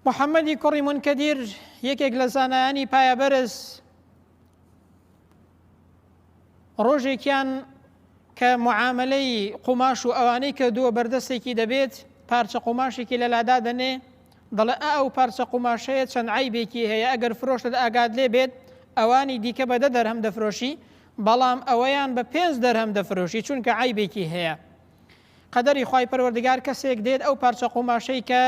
محەممەدی کوڕی مونکەدیر یەکێک لە زانایانی پایەبەرز ڕۆژێکیان کە معاملەی قوماش و ئەوانەی کردووە بەردەستێکی دەبێت پارچە قوماشێکی لەلادا دەنێ دەڵێ ئا ئەو پارچە قوماشەیە چەند عەیبێکی هەیە ئەگەر فرۆشتت ئاگات لێ بێت ئەوانی دیکە بە دە دەرهەم دەفرۆشی بەڵام ئەوەیان بە پێنج دەرهەم دەفرۆشی چونکە عەیبێکی هەیە قەدەری خوای پەروەردگار کەسێک دێت ئەو پارچە قوماشەی کە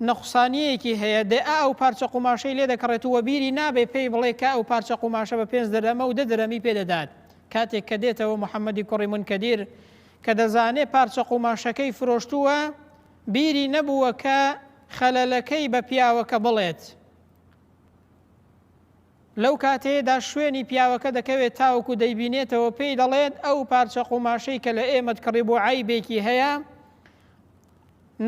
نەقوسانیەکی هەیە دێ ئا ئەو پارچە قوماشەی لێ دەکڕێت و وەبیری نابێ پێی بڵێ کە ئەو پارچە قوماشە بە پێنج درەمە و دە درەمی پێ دەدات کاتێک کە دێتەوە محەممەدی کوڕی مونکەدیر کە دەزانێ پارچە قوماشەکەی فرۆشتووە بیری نەبووە کە خەلەلەکەی بە پیاوەکە بڵێت. لەو کاتەیەدا شوێنی پیاوەکە دەکەوێت تاوەکو دەیبینێتەوە پێی دەڵێت ئەو پارچە قوماشەی کە لە ئێمەت کڕیبوو عەیبێکی هەیە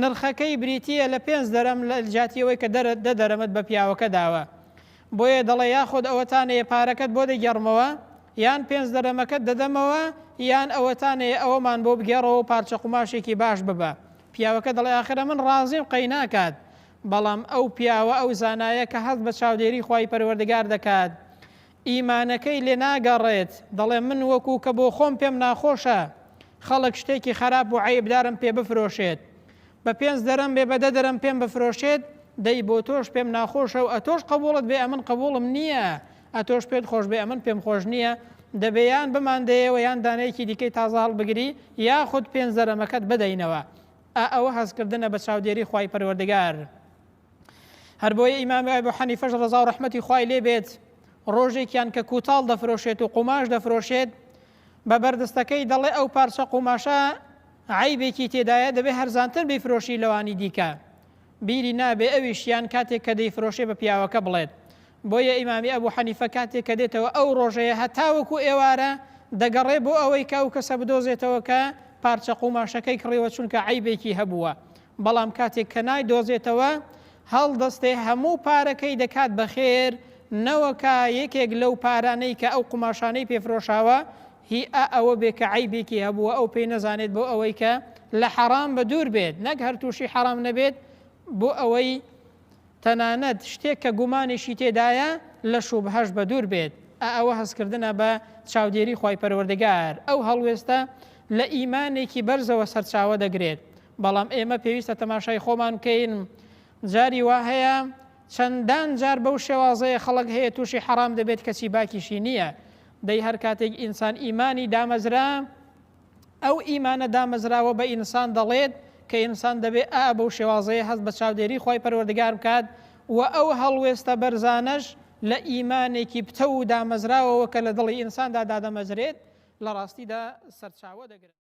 نرخەکەی بریتییە لە پێنج دەرەم لە جیاتی ئەوەی کە دە دەرەمت بە پیاوەکە داوە. بۆیە دەڵێ یاخود ئەوەتانەیە پارەکەت بۆ دەگێڕمەوە یان پێنج دەرەمەکەت دەدەمەوە یان ئەوەتانەیە ئەوەمان بۆ بگێڕەوە و پارچە قوماشێکی باش ببە. پیاوەکە دەڵێ ئاخر ئەمن ڕازیم قەیناکات. بەڵام ئەو پیاوە ئەو زانایە کە هەست بە چاودێری خوای پەروەردگار دەکات ئیمانەکەی لێ ناگەڕێت دەڵێ من وەکو کە بۆ خۆم پێم ناخۆشە خەڵک شتێکی خەراپ و عەیبدارم پێ بفرۆشێت بە پێنج دەرەم بێ بە دە دەرەم پێم بفرۆشێت دەی بۆ تۆش پێم ناخۆشە و ئەتۆش قبوڵت بێ ئەمن قبوڵم نییە ئەتۆش پێت خۆش بێ ئەمن پێم خۆش نییە دەبێ یان بماندەیەوە یان دانەیەکی دیکەی تازە هەڵبگری یاخود پێنج دەرەمەکەت بدەینەوە ئا ئەوە هەستکردنە بە چاودێری خوای پەروەردگار. هەر بۆیە ئیمامی ئەبو حەنیفەش ڕەزا و ڕەحمەتی خوای لێ بێت ڕۆژێکیان کە کوتاڵ دەفرۆشێت و قوماش دەفرۆشێت بە بەردەستەکەی دەڵێ ئەو پارچە قوماشە عەیبێکی تێدایە دەبێ هەرزانتر بیفرۆشی لەوانی دیکە بیری نابێ ئەویشیان کاتێک کە دەیفرۆشێ بە پیاوەکە بڵێت بۆیە ئیمامی ئەبو حەنیفە کاتێک کە دێتەوە ئەو ڕۆژەیە هەتاوەکو ئێوارە دەگەڕێ بۆ ئەوەی کە ئەو کەسە بدۆزێتەوە کە پارچە قوماشەکەی کڕیوە چونکە عەیبێکی هەبووە بەڵام کاتێک کە نایدۆزێتەوە هەڵدەستێ هەموو پارەکەی دەکات بە خێر نەوەکا یەکێک لەو پارانەی کە ئەو قوماشانەی پێ فرۆشاوە هی ئا ئەوە بێ کە عەیبێکی هەبووە ئەو پێی نەزانێت بۆ ئەوەی کە لە حەڕام بە دوور بێت نەک هەر تووشی حەڕام نەبێت بۆ ئەوەی تەنانەت شتێک کە گومانیشی تێدایە لە شوبهەش بەدوور بێت، ئا ئەوە هەستکردنە بە چاودێری خوای پەروەردگار، ئەو هەڵوێستە لە ئیمانێکی بەرزەوە سەرچاوە دەگرێت، بەڵام ئێمە پێویستە تەماشای خۆمان بکەین، جاری وا هەیە چەندان جار بەو شێوازەیە خەڵک هەیە تووشی حەڕام دەبێت کەچی باکیشی نییە، دەی هەر کاتێک ئینسان ئیمانی دامەزرا، ئەو ئیمانە دامەزراوە بە ئینسان دەڵێت کە ئینسان دەبێ ئا بەو شێوازەیە هەست بە چاودێری خوای پەروەردگار بکات و ئەو هەڵوێستە بەرزانەش لە ئیمانێکی پتەو و دامەزراوەوە کە لە دڵی ئینساندا دادەمەزرێت لە ڕاستیدا سەرچاوە دەگرن.